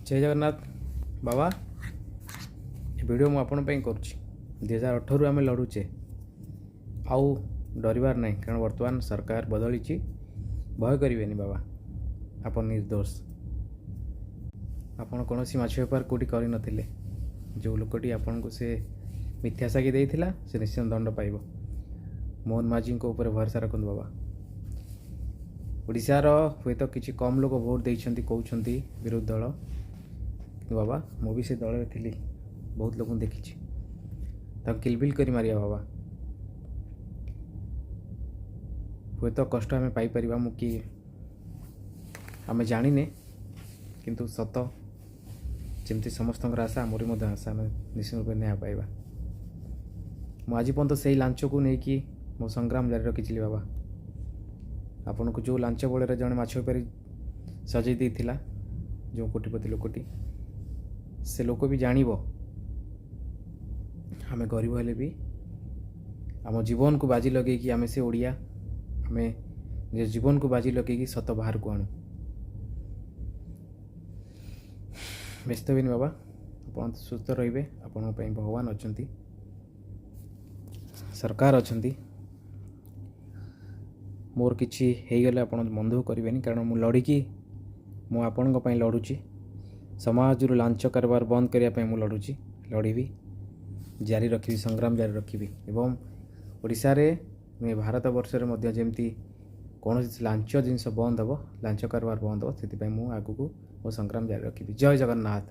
ଜୟ ଜଗନ୍ନାଥ ବାବା। ଏ ଭିଡ଼ିଓ ମୁଁ ଆପଣଙ୍କ ପାଇଁ କରୁଛି। 2018ରୁ ଆମେ ଲଢ଼ୁଛେ, ଆଉ ଡରିବାର ନାହିଁ, କାରଣ ବର୍ତ୍ତମାନ ସରକାର ବଦଳିଛି। ଭୟ କରିବେନି ବାବା, ଆପଣ ନିର୍ଦ୍ଦୋଷ। ଆପଣ କୌଣସି ମାଛ ବେପାର କେଉଁଠି କରିନଥିଲେ। ଯେଉଁ ଲୋକଟି ଆପଣଙ୍କୁ ସେ ମିଥ୍ୟା ସାକ୍ଷୀ ଦେଇଥିଲା, ସେ ନିଶ୍ଚୟ ଦଣ୍ଡ ପାଇବ। ମୋହନ ମାଝୀଙ୍କ ଉପରେ ଭରସା ରଖନ୍ତୁ ବାବା। ଓଡ଼ିଶାର ହୁଏତ କିଛି କମ୍ ଲୋକ ଭୋଟ ଦେଇଛନ୍ତି କହୁଛନ୍ତି ବିରୋଧୀ ଦଳ, କିନ୍ତୁ ବାବା, ମୁଁ ବି ସେ ଦଳରେ ଥିଲି, ବହୁତ ଲୋକଙ୍କୁ ଦେଖିଛି। ତାକୁ କିଲବିଲ କରି ମାରିବା ବାବା। ହୁଏତ କଷ୍ଟ ଆମେ ପାଇପାରିବା, ମୁଁ କି ଆମେ ଜାଣିନେ, କିନ୍ତୁ ସତ ଯେମିତି ସମସ୍ତଙ୍କର ଆଶା, ଆମର ମଧ୍ୟ ଆଶା, ଆମେ ନିଶ୍ଚିତ ରୂପେ ନ୍ୟାୟ ପାଇବା। ମୁଁ ଆଜି ପର୍ଯ୍ୟନ୍ତ ସେଇ ଲାଞ୍ଚକୁ ନେଇକି ମୋ ସଂଗ୍ରାମ ଜାରି ରଖିଥିଲି ବାବା। ଆପଣଙ୍କୁ ଯେଉଁ ଲାଞ୍ଚ ବଳରେ ଜଣେ ମାଛ ବେପାରୀ ସଜେଇ ଦେଇଥିଲା, ଯେଉଁ କୋଟିପତି ଲୋକଟି, ସେ ଲୋକ ବି ଜାଣିବ ଆମେ ଗରିବ ହେଲେ ବି ଆମ ଜୀବନକୁ ବାଜି ଲଗେଇକି ଆମେ ସେ ଓଡ଼ିଆ, ଆମେ ନିଜ ଜୀବନକୁ ବାଜି ଲଗେଇକି ସତ ବାହାରକୁ ଆଣୁ। ବ୍ୟସ୍ତ ହେବେନି ବାବା, ଆପଣ ସୁସ୍ଥ ରହିବେ। ଆପଣଙ୍କ ପାଇଁ ଭଗବାନ ଅଛନ୍ତି, ସରକାର ଅଛନ୍ତି। ମୋର କିଛି ହେଇଗଲେ ଆପଣ ମନ ଦୁଃଖ କରିବେନି, କାରଣ ମୁଁ ଲଢ଼ିକି, ମୁଁ ଆପଣଙ୍କ ପାଇଁ ଲଢ଼ୁଛି। ସମାଜରୁ ଲାଞ୍ଚ କାରବାର ବନ୍ଦ କରିବା ପାଇଁ ମୁଁ ଲଢ଼ୁଛି, ଲଢ଼ିବି, ଜାରି ରଖିବି, ସଂଗ୍ରାମ ଜାରି ରଖିବି। ଏବଂ ଓଡ଼ିଶାରେ ନୁହେଁ, ଭାରତ ବର୍ଷରେ ମଧ୍ୟ ଯେମିତି କୌଣସି ଲାଞ୍ଚ ଜିନିଷ ବନ୍ଦ ହେବ, ଲାଞ୍ଚ କାରବାର ବନ୍ଦ ହେବ, ସେଥିପାଇଁ ମୁଁ ଆଗକୁ ମୋ ସଂଗ୍ରାମ ଜାରି ରଖିବି। ଜୟ ଜଗନ୍ନାଥ।